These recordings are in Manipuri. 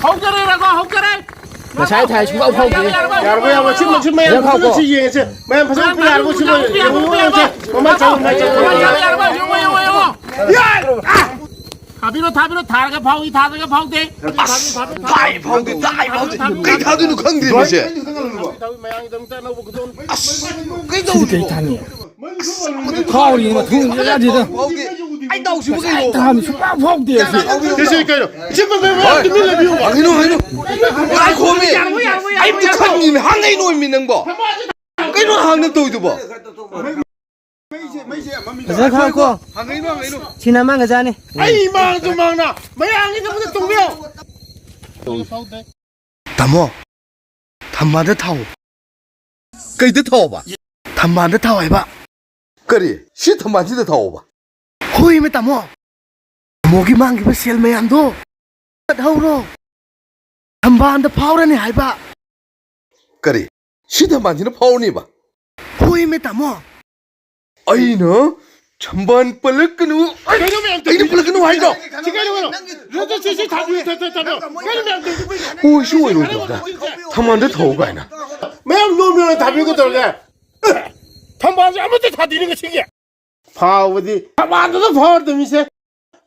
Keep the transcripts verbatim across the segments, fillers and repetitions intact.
ꯍꯧꯖꯔꯦ, ꯍꯧꯖꯔꯦ꯫ ꯉꯁꯥꯏ ꯊꯥꯏ ꯁꯨꯡꯐꯥꯎ ꯐꯥꯎꯗꯦ꯫ ꯌꯥꯔꯕꯣ, ꯌꯥꯔꯕꯣ? ꯁꯤ, ꯁꯤ ꯃꯌꯥꯝ ꯐꯖꯅ ꯁꯤ ꯌꯦꯡꯉꯁꯦ꯫ ꯃꯌꯥꯝ ꯐꯖꯅ ꯌꯥꯔꯕꯣ? ꯁꯤ ꯌꯦꯡꯉꯁꯦ꯫ ꯃꯃꯥꯏ ꯆꯥꯎ, ꯃꯃꯥꯏ ꯆꯥꯎ꯫ ꯊꯥꯕꯤꯔꯣ, ꯊꯥꯕꯤꯔꯣ꯫ ꯊꯥꯔꯒ ꯐꯥꯎꯏ, ꯊꯥꯗ꯭ꯔꯒ ꯐꯥꯎꯗꯦ꯫ ꯑꯁ! ꯊꯥꯏ ꯐꯥꯎꯗꯦ, ꯊꯥꯏ ꯐꯥꯎꯗꯦ꯫ ꯀꯩ ꯊꯥꯗꯣꯏꯅꯣ ꯈꯪꯗꯦ ꯃꯤꯁꯦ꯫ ꯊꯥꯕꯤ, ꯊꯥꯕꯤ꯫ ꯃꯌꯥꯡꯒꯤꯗꯃꯛꯇ ꯑꯅꯧꯕ ꯈꯨꯗꯣꯜ꯫ ꯑꯁ! ꯀꯩ ꯁꯤꯗꯤ ꯀꯩ ꯇꯧꯔꯤꯅꯣ? ꯊꯥꯅꯤ? ꯐꯥꯎꯔꯤ ꯃꯊꯨꯟ ꯌꯥꯗꯦꯗ꯫ ꯐꯥꯎꯗꯦ꯫ ꯑꯩ ꯗꯥꯎꯁꯤꯕꯨ ꯀꯩꯅꯣ? ꯊꯥꯕꯤ ꯁꯨꯡꯐꯥꯎ ꯐꯥꯎꯗꯦ ꯑꯁꯤ꯫ ꯁꯤ, ꯁꯤ ꯀꯩꯅꯣ? ꯁꯤ ꯃꯃꯜ ꯃꯌꯥꯝ ꯇꯨꯃꯤꯟ ꯂꯩꯕꯤꯌꯨꯕ꯫ ꯍꯪꯉꯤꯅꯣ, ꯍꯪꯉꯤꯅꯣ꯫ ꯉꯥꯏꯈꯣꯃꯤ꯫ ꯑꯩ ꯑꯝꯇ ꯈꯪꯉꯤꯃꯤ꯫ ꯍꯪꯉꯛꯏꯅꯣꯃꯤ ꯅꯪꯕꯣ꯫ ꯀꯩꯅꯣ ꯍꯪꯅ ꯇꯧꯔꯤꯗꯨꯕꯣ? ꯐꯖꯅ ꯈꯪꯉꯣꯀꯣ꯫ ꯍꯪꯉꯛꯏꯅꯣ, ꯍꯪꯉꯛꯏꯅꯣ꯫ ꯁꯤꯅ ꯃꯥꯡꯒꯖꯥꯅꯤ꯫ ꯑꯩ ꯏꯃꯥꯡꯁꯨ ꯃꯥꯡꯅ ꯃꯌꯥꯝꯒꯤꯗꯃꯛꯇ ꯇꯣꯡꯕꯤꯌꯣ꯫ ꯇꯥꯃꯣ, ꯊꯝꯕꯥꯜꯗ ꯊꯥꯎ꯫ ꯀꯩꯗ ꯊꯥꯎꯕ? ꯊꯝꯕꯥꯜꯗ ꯊꯥꯎ ꯍꯥꯏꯕ꯫ ꯀꯔꯤ? ꯁꯤ ꯊꯝꯕꯥꯜꯁꯤꯗ ꯊꯥꯎꯕ? ꯍꯣꯏꯃꯦ ꯇꯥꯃꯣ꯫ ꯇꯥꯃꯣꯒꯤ ꯃꯥꯡꯈꯤꯕ ꯁꯦꯜ ꯃꯌꯥꯝꯗꯣ ꯀꯠꯍꯧꯔꯣ꯫ ꯊꯝꯕꯥꯜꯗ ꯐꯥꯎꯔꯅꯤ ꯍꯥꯏꯕ꯫ ꯀꯔꯤ? ꯁꯤ ꯊꯝꯕꯥꯜꯁꯤꯅ ꯐꯥꯎꯔꯅꯤꯕ? ꯍꯣꯏꯃꯦ ꯇꯥꯃꯣ꯫ ꯑꯩꯅ ꯊꯝꯕꯥꯜ ꯄꯜꯂꯛꯀꯅꯨ꯫ ꯀꯩꯅꯣ ꯃꯌꯥꯝ ꯑꯩꯅ ꯄꯜꯂꯛꯀꯅꯨ ꯍꯥꯏꯗꯣ? ꯁꯤ ꯀꯩꯅꯣ, ꯀꯩꯅꯣ? ꯁꯤ, ꯁꯤ, ꯁꯤ ꯊꯥꯕꯤꯌꯨ, ꯊꯥ-, ꯊꯥ-, ꯊꯥ-, ꯀꯩꯅꯣ ꯃꯌꯥꯝ ꯇꯧꯔꯤꯗꯨꯕꯨ? ꯑꯣꯏꯁꯨ ꯑꯣꯏꯔꯣꯏꯗꯕꯗ꯫ ꯊꯝꯕꯥꯜꯗ ꯊꯧ ꯀꯥꯏꯅ꯫ ꯃꯌꯥꯝ ꯅꯣꯝ ꯅꯣꯝꯅ ꯊꯥꯕꯤꯌꯨ ꯀꯩꯗꯧꯔꯒꯦ? ꯊꯝꯕꯥꯜꯁꯦ ꯑꯃꯠꯇ ꯊꯥꯗꯦꯅꯦ ꯉꯁꯤꯒꯤ꯫ ꯐꯥꯎꯕꯗꯤ ꯊꯝꯕꯥꯜꯗꯨꯗ ꯐꯥꯎꯔꯗꯕꯅꯤꯁꯦ꯫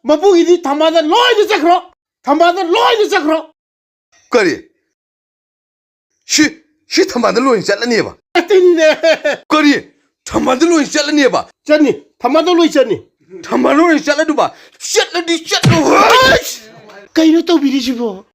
ꯃꯄꯨꯒꯤꯗꯤ ꯊꯝꯕꯥꯜꯗ ꯂꯣꯏꯅ ꯆꯠꯈ꯭ꯔꯣ꯫ ꯊꯝꯕꯥꯜꯗ ꯂꯣꯏꯅ ꯆꯠꯈ꯭ꯔꯣ꯫ ꯀꯔꯤ? ꯁꯤ, ꯁꯤ ꯊꯝꯕꯥꯜꯗ ꯂꯣꯏꯅ ꯆꯠꯂꯅꯦꯕ? ꯆꯠꯇꯣꯏꯅꯤꯅꯦ꯫ ꯀꯔꯤ? ꯊꯝꯕꯥꯜꯗ ꯂꯣꯏꯅ ꯆꯠꯂꯅꯦꯕ? ꯆꯠꯅꯤ꯫ ꯊꯝꯕꯥꯜꯗ ꯂꯣꯏ ꯆꯠꯅꯤ꯫ ꯊꯝꯕꯥꯜꯗ ꯂꯣꯏꯅ ꯆꯠꯂꯗꯨꯕ? ꯆꯠꯂꯗꯤ ꯆꯠꯂꯨ꯫ ꯀꯩꯅꯣ ꯇꯧꯕꯤꯔꯤꯁꯤꯕꯣ?